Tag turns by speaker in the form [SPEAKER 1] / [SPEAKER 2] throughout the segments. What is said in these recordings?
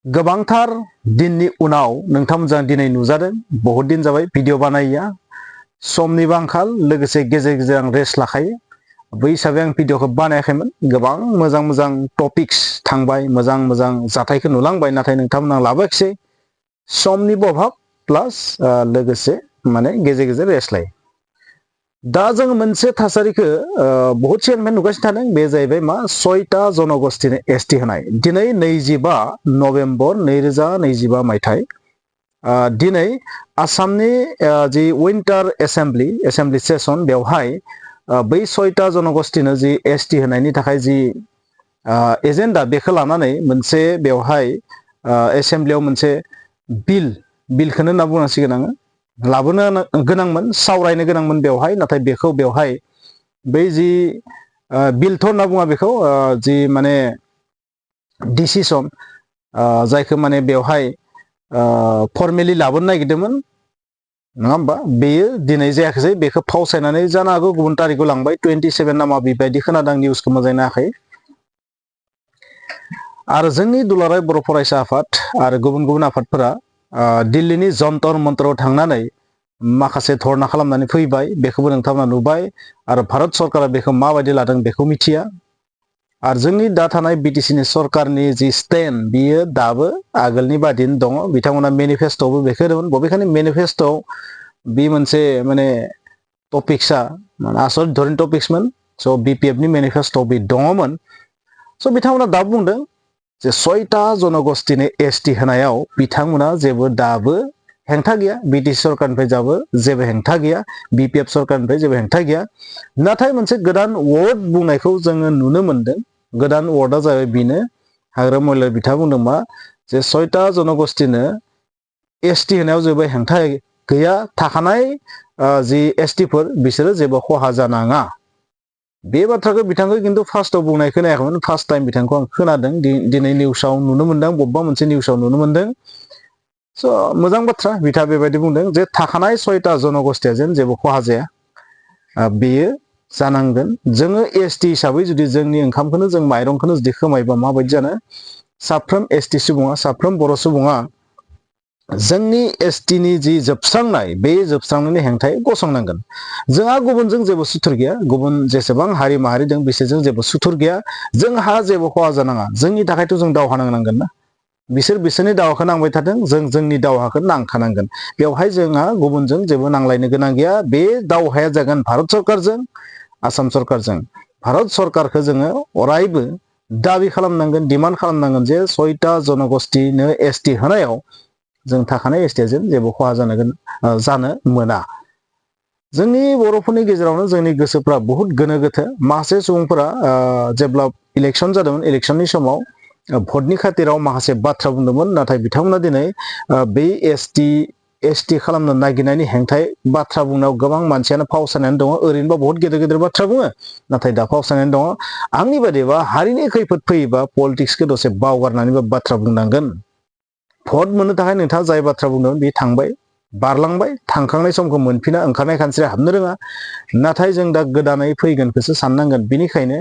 [SPEAKER 1] गोबांथार दिननि उनाव नोंथांमोनजों दिनै नुजादों बहुत दिन जाबाय भिडिअ बानायिया समनिबो आंखाल लोगोसे गेजेर गेजेर आं रेस्ट लाखायो बै हिसाबै आं भिडिअखौ बानायाखैमोन गोबां मोजां मोजां टपिक्स थांबाय मोजां मोजां जाथायखौ नुलांबाय नाथाय नोंथांमोना लाबोयाखिसै समनिबो अभाब प्लास लोगोसे माने गेजेर गेजेर रेस्ट लायो दा जों मोनसे थासारिखौ बहुत सिगांनिफ्राय नुगासिनो थादों बे जाहैबाय मा 6टा जनगोष्ठीनो एसटि होनाय दिनै 25 नभेम्बर 2025 मायथाइ दिनै आसामनि जि विंटार एसेम्बली सेसन बेवहाय बै 6टा जनगोष्ठीनो जि एसटि होनायनि थाखाय जि एजेन्डा बेखौ लानानै मोनसे बेवहाय एसेम्बलियाव मोनसे बिलखौनो होनना बुंनांसिगोन आङो लाबोनो गोनांमोन सावरायनो गोनांमोन बेवहाय नाथाय बेखौ बेवहाय बै जि बिलथ' होनना बुङा बेखौ जि माने डिसिसन जायखौ माने बेवहाय फर्मेलि लाबोनो नागिरदोंमोन नङा होमबा बेयो दिनै जायाखै बेखौ फावसायनानै जानो हागौ गुबुन तारिखआव लांबाय 27 नामा बेबायदि खोनादों निउसखौ मोजाङै नायाखै आरो जोंनि दुलाराय बर' फरायसा आफाद आरो गुबुन गुबुन आफादफोरा दिल्लीनि जन्तर मन्तराव थांनानै माखासे धरना खालामनानै फैबाय बेखौबो नोंथांमोना नुबाय आरो भारत सरकारा बेखौ माबायदि लादों बेखौ मिथिया आरो जोंनि दा थानाय बिटिसिनि सरकारनि जि स्टेन्ड बियो दाबो आगोलनि बादिनो दङ बिथांमोना मेनिफेस्ट'आवबो बेखौ होदोंमोन बबेखानि मेनिफेस्ट'आव बे मोनसे माने टपिक्सआ आसल धरन टपिक्समोन स' बिपिएफनि मेनिफेस्ट'आव बे दङमोन स' बिथांमोना दा बुंदों जे 6टा जनगोष्ठीनो एसटि होनायाव बिथांमोना जेबो दाबो हेंथा गैया बिटिसि सरकारनिफ्राय जेबो हेंथा गैया बिपिएफ सरकारनिफ्राय जेबो हेंथा गैया नाथाय मोनसे गोदान वर्ड बुंनायखौ जोङो नुनो मोनदों गोदान वर्डआ जाबाय बेनो हाग्रामा महिला बिथाङा बुंदों मा जे 6टा जनगोष्ठीनो एसटि होनायाव जेबो हेंथा गैया थाखानाय जि एसटिफोर बिसोरो जेबो खहा जानाङा बे बाथ्राखौ बिथांखौ खिन्थु फार्स्टआव बुंनाय खोनायाखैमोन फार्स्ट टाइम बिथांखौ आं खोनादों दिनै निउसाव नुनो मोनदों बबेबा मोनसे निउसाव नुनो मोनदों स' मोजां बाथ्रा बिथाङा बेबायदि बुंदों जे थाखानाय 6टा जनगोष्ठीया जेन जेबो खहा जाया बेयो जानांगोन जोङो एसटि हिसाबै जुदि जोंनि ओंखामखौनो जों माइरंखौनो जुदि खोमायोबा माबायदि जानो साफ्रोम एसटि सुबुङा साफ्रोम बर' सुबुङा जोंनि एसटिनि जि जोबस्रांनाय बे जोबस्रांनायनि हेंथायै गसंनांगोन जोंहा गुबुनजों जेबो सुथुर गैया गुबुन जेसेबां हारि माहारि दं बिसोरजों जेबो सुथुर गैया जोंहा जेबो खहा जानाङा जोंनि थाखायथ' जों दावहा नांनांगोन ना बिसोर बिसोरनि दावहाखौ नांबाय थादों जों जोंनि दावहाखौ नांखानांगोन बेवहाय जोंहा गुबुनजों जेबो नांलायनो गोनां गैया बे दावहाया जागोन भारत सरकारजों आसाम सरकारजों भारत सरकारखौ जोङो अरायबो दाबि खालामनांगोन डिमान्ड खालामनांगोन जे 6टा जनगोष्ठीनो एसटि होनायाव जों थाखानाय एसटिजों जेबो खहा जानो मोना जोंनि बर'फोरनि गेजेरावनो जोंनि गोसोफ्रा बहुत गोनो गोथो माखासे सुबुंफोरा जेब्ला इलेक्सन जादोंमोन इलेक्सननि समाव भटनि खाथिराव माखासे बाथ्रा बुंदोंमोन नाथाय बिथांमोना दिनै बै एसटि खालामनो नागिरनायनि हेंथायै बाथ्रा बुंनायाव गोबां मानसियानो फावसायनानै दङ ओरैनोबा बहुत गेदेर गेदेर बाथ्रा बुङो नाथाय दा फावसायनानै दङ आंनि बादिबा हारिनि खैफोद फैयोबा पलिटिक्सखौ दसे बावगारनानैबो बाथ्रा बुंनांगोन भट मोननो थाखाय नोंथाङा जाय बाथ्रा बुंदों बे थांबाय बारलांबाय थांखांनाय समखौ मोनफिना ओंखारनाय खानस्रिया हाबनो रोङा नाथाय जों दा गोदानै फैगोनखौसो साननांगोन बेनिखायनो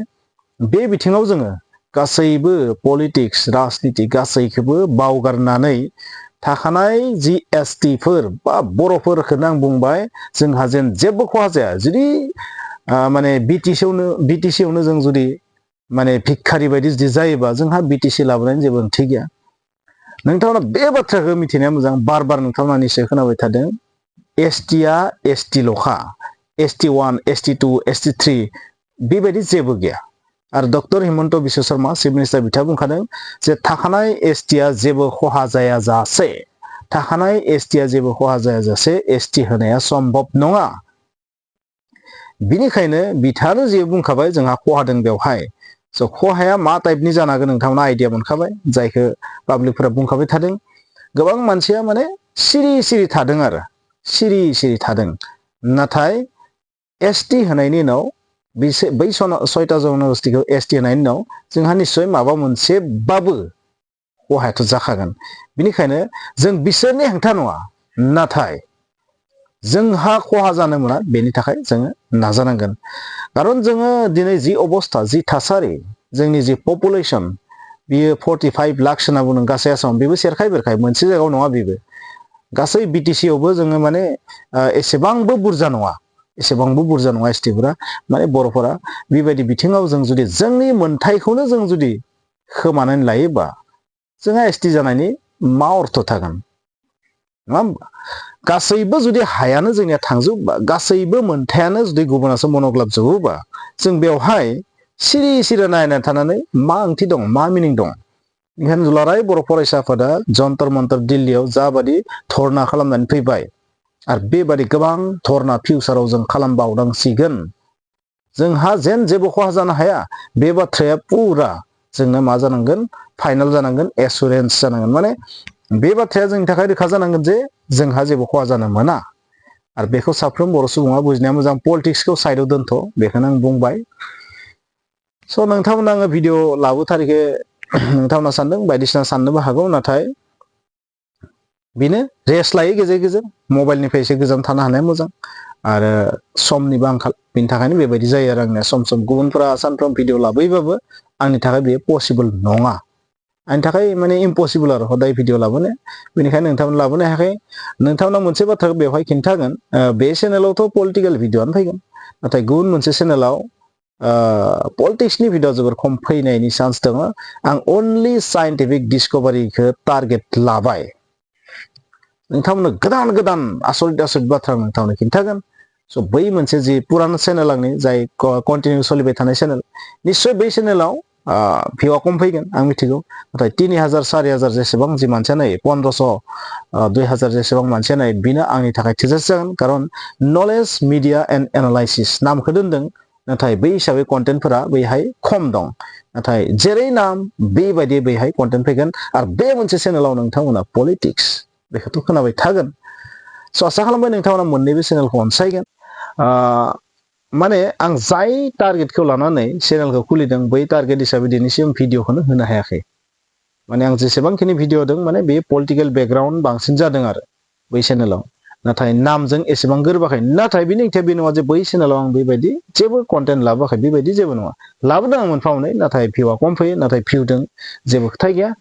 [SPEAKER 1] बे बिथिङाव जोङो गासैबो पलिटिक्स राजनिति गासैखौबो बावगारनानै थाखानाय जि एसटिफोर बा बर'फोरखौनो आं बुंबाय जोंहा जेन जेबो खहा जाया जुदि माने बिटिसियावनो जों जुदि माने भिखारि बायदि जुदि जायोबा जोंहा बिटिसि लाबोनायनि जेबो ओंथि गैया नोंथांमोना बे बाथ्राखौ मिथिनाया मोजां बार बार नोंथांमोना निश्चय खोनाबाय थादों एसटिया एसटिल'खा ST1 ST2 ST3 बेबायदि जेबो गैया आरो doctor Himanta Biswa Sharma chief minister बिथाङा बुंखादों जे थाखानाय एसटिया जेबो खहा जायाजासे थाखानाय एसटिया जेबो खहा जायाजासे एसटि होनाया सम्भब नङा बिनिखायनो बिथाङानो जे बुंखाबाय जोंहा खहा दं बेवहाय स' खहाया मा टाइपनि जानो हागोन नोंथांमोना आइडिया मोनखाबाय जायखौ पाब्लिकफोरा बुंखाबाय थादों गोबां मानसिया माने सिरि थादों आरो सिरि थादों नाथाय एसटि होनायनि उनाव बै 6टा जनगोष्ठीखौ एसटि होनायनि उनाव जोंहा निश्चय माबा मोनसेबाबो खहायाथ' जाखागोन बिनिखायनो जों बिसोरनि हेंथा नङा नाथाय जोंहा खहा जानो मोना बेनि थाखाय जोङो नाजानांगोन खारन जोङो दिनै जि अबस्था जि थासारि जोंनि जि पपुलेसन बियो 45 लाख होनना बुंदों गासै आसामाव बेबो सेरखाय बेरखाय मोनसे जायगायाव नङा बेबो गासै बिटिसि आवबो जोङो माने एसेबांबो बुरजा नङा एसटिफोरा माने बर'फोरा बेबायदि बिथिङाव जों जुदि जोंनि मोनथायखौनो जों जुदि खोमानानै लायोबा जोंहा एसटि जानायनि मा अर्थ थागोन नङा होमबा गासैबो जुदि हायानो जोंनिया थांजोबबा गासैबो मोनथायानो जुदि गुबुनासो मनग्लाबजोबोबा जों बेवहाय सिरि नायनानै थानानै मा ओंथि दं मा मिनिं दं ओंखायनो दुलाराय बर' फरायसा आफादा जन्तर मन्तर दिल्लीयाव जाबादि धरना खालामनानै फैबाय आरो बेबादि गोबां धरना फिउचाराव जों खालामबावनांसिगोन जोंहा जेन जेबो खहा जानो हाया बे बाथ्राया पुरा जोंनो मा जानांगोन फाइनाल जानांगोन एसुरेन्स जानांगोन माने बे बाथ्राया जोंनि थाखाय रोखा जानांगोन जे जोंहा जेबो खहा जानो मोना आरो बेखौ साफ्रोम बर' सुबुङा बुजिनाया मोजां पलिटिक्सखौ साइडआव दोनथ' बेखौनो आं बुंबाय स' नोंथांमोना आङो भिडिअ लाबोथारिखे नोंथांमोना सानदों बायदिसिना साननोबो हागौ नाथाय बेनो रेस्ट लायो गेजेर गेजेर मबाइलनिफ्राय एसे गोजान थानो हानाया मोजां आरो समनिबो आंखाल बेनि थाखायनो बेबायदि जायो आरो आंनिया सम सम गुबुनफोरा सानफ्रोम भिडिअ लाबोयोबाबो आंनि थाखाय बेयो पसिबल नङा आंनि थाखाय माने इम्पसिबल आरो हदाय भिडिअ लाबोनो बेनिखायनो नोंथांमोन लाबोनो हायाखै नोंथांमोना मोनसे बाथ्राखौ बेवहाय खिन्थागोन बे चेनेलावथ' पलिटिकेल भिडिअआनो फैगोन नाथाय गुबुन मोनसे चेनेलाव पलिटिक्सनि भिडिअ जोबोर खम फैनायनि चान्स दङ आं अनलि साइन्टिफिक डिस्कभारिखौ टारगेट लाबाय नोंथांमोननो गोदान गोदान आसरित बाथ्रा नोंथांमोननो खिन्थागोन स' बै मोनसे जि पुराना चेनेल आंनि जाय कन्टिनिउ सोलिबाय थानाय चेनेल निश्चय बै चेनेलाव भिउआ खम फैगोन आं मिथिगौ नाथाय 3000 4000 जेसेबां जि मानसिया नायो 1500 2000 जेसेबां मानसिया नायो बेनो आंनि थाखाय थोजासे जागोन खारन नलेज मिडिया एन्ड एनालाइसिस नामखौ दोनदों नाथाय बै हिसाबै कन्टेन्टफोरा बैहाय खम दं नाथाय जेरै नाम बेबायदि बैहाय कन्टेन्ट फैगोन आरो बे मोनसे चेनेलाव नोंथांमोना पलिटिक्स बेखौथ' खोनाबाय थागोन स' आसा खालामबाय नोंथांमोना मोननैबो चेनेलखौ अनसायगोन माने आं जाय टारगेटखौ लानानै चेनेलखौ खुलिदों बै टारगेट हिसाबै दिनैसिम भिडिअखौनो होनो हायाखै माने आं जेसेबांखिनि भिडिअ दं माने बे पलिटिकेल बेकग्राउन्ड बांसिन जादों आरो बै चेनेलाव नाथाय नामजों एसेबां गोरोबाखै नाथाय बिनि ओंथिया बे नङा जे बै चेनेलाव आं बेबायदि जेबो कन्टेन्ट लाबोआखै बेबायदि जेबो नङा लाबोदों आं मोनफा मोननै नाथाय भिउआ खम फैयो नाथाय भिउदों जेबो खोथा गैया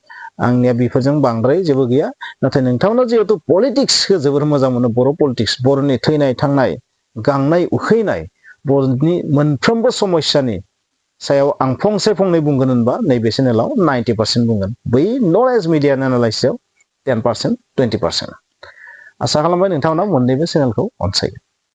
[SPEAKER 1] आंनिया बेफोरजों बांद्राय जेबो गैया नाथाय नोंथांमोना जिहेतु पलिटिक्सखौ जोबोर मोजां मोनो बर' पलिटिक्स बर'नि थैनाय थांनाय गांनाय उखैनाय बर'नि मोनफ्रोमबो समस्यानि सायाव आं फंसे फंनै बुंगोन होनबा नैबे चेनेलाव 90% बुंगोन बै नलेज मिडिया एनालाइसिसआव 10% 20% आसा खालामबाय नोंथांमोना मोननैबो चेनेलखौ अनसायगोन